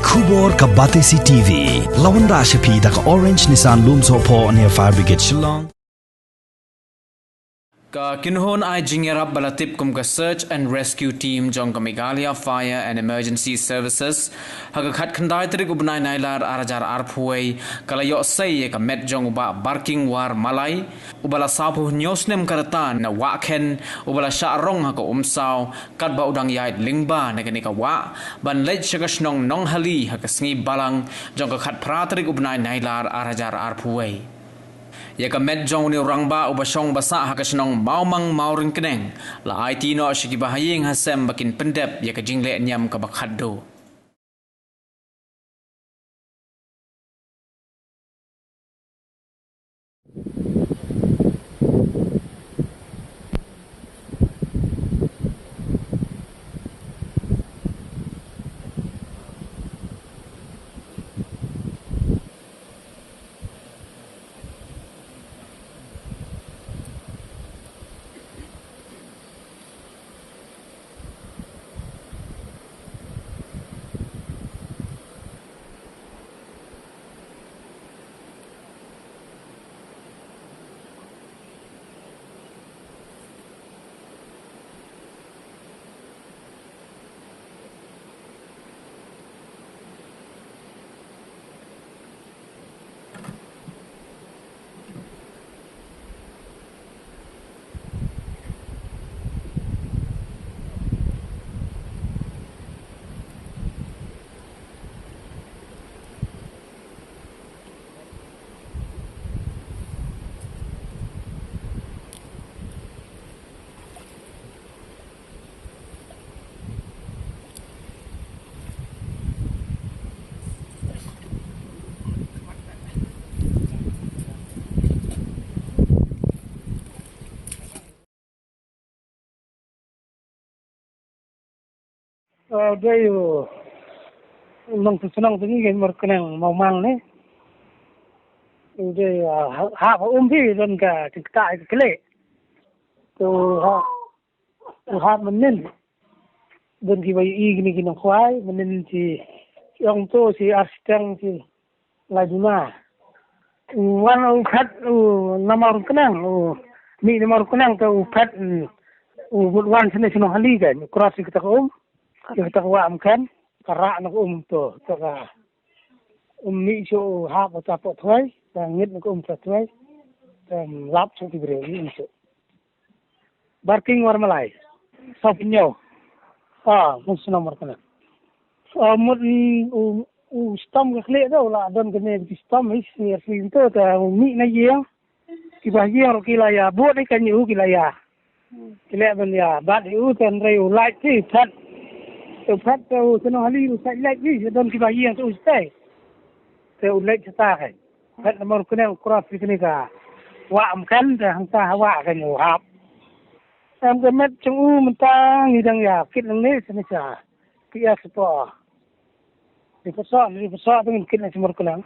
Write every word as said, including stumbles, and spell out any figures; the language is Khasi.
Khubor ka Batesi T V. La wanrah sha phi da ka Orange Nissan Lumsohphoh near Fire Brigade Shillong. Ka kynhun ai jingïarap ba la tip kum ka Search and Rescue Team jong ka Meghalaya Fire and Emergency Services, ha ka khatkhyndai tarik u bnai Nailar ar hajar arphew wei, ka la ïoh sei ïa ka met jong u Bah Barking War Malai, uba la sawphew hynñiew snem ka rta na Wahkhen, uba la shah rong ha ka Umsaw, katba u dang ïaid lyngba na kane ka wah ban leit sha ka shnong Nonghali ha ka sngi Balang jong ka khatphra tarik u bnai Nailar ar hajar arphew wei. Ïa ka met jong une u rangbah uba shong ba sah ha ka shnong Mawmang Mawryngkneng la aiti noh sha ki bahaïing hasem ba kin pyndep ïa ka jingleh niam kaba khatduh. Dei u nongshong shnong jong ngi ka Mawryngkneng Mawmang ne. Dei ha ha um phi don ka ktah ka kle. To ha u hap mynnin. Don kiba ïohi kine ki nongkhwai mynnin shi ong to shi ar shiteng shi lai duna. U wan u phet u na Mawryngkneng u mih na Mawryngkneng te u phet u mut wan shane shi Nonghali ka u cross ïa kata ka um ïa kata ka wah Umkhen ka rah na ka um to to ka um mih shuh u hap u ta poh thwei ka ngit na ka um ta thwei. Te lap shuh ki briew mih shuh. Barking War Malai. Sawphew hynñiew. Ah, mut shnong Mawryngkneng. Ah, mut u u stom ka khlieh to la don kane ki stom hi snier snier to ta u mih na ïing. Kiba ïing ruh ki la ïa bud hi ka nyu ki la ïa. Ki leh ban ïa bat hi u tan rei u lait hi phet. U phet to u shnong Hali u sai lait hi don kiba ïing to u stai. Te u leit shata ka. Phet na Mawryngkneng u cross ïa kane ka wah Umkhen te hangta ha wah ka u hap. Em ka met jong u mynta ngi dang ïa kit nangne shane sha. Ki ïa sha to. Ri Phasoh, ri Phasoh te ngin kit na sha Mawryngkneng.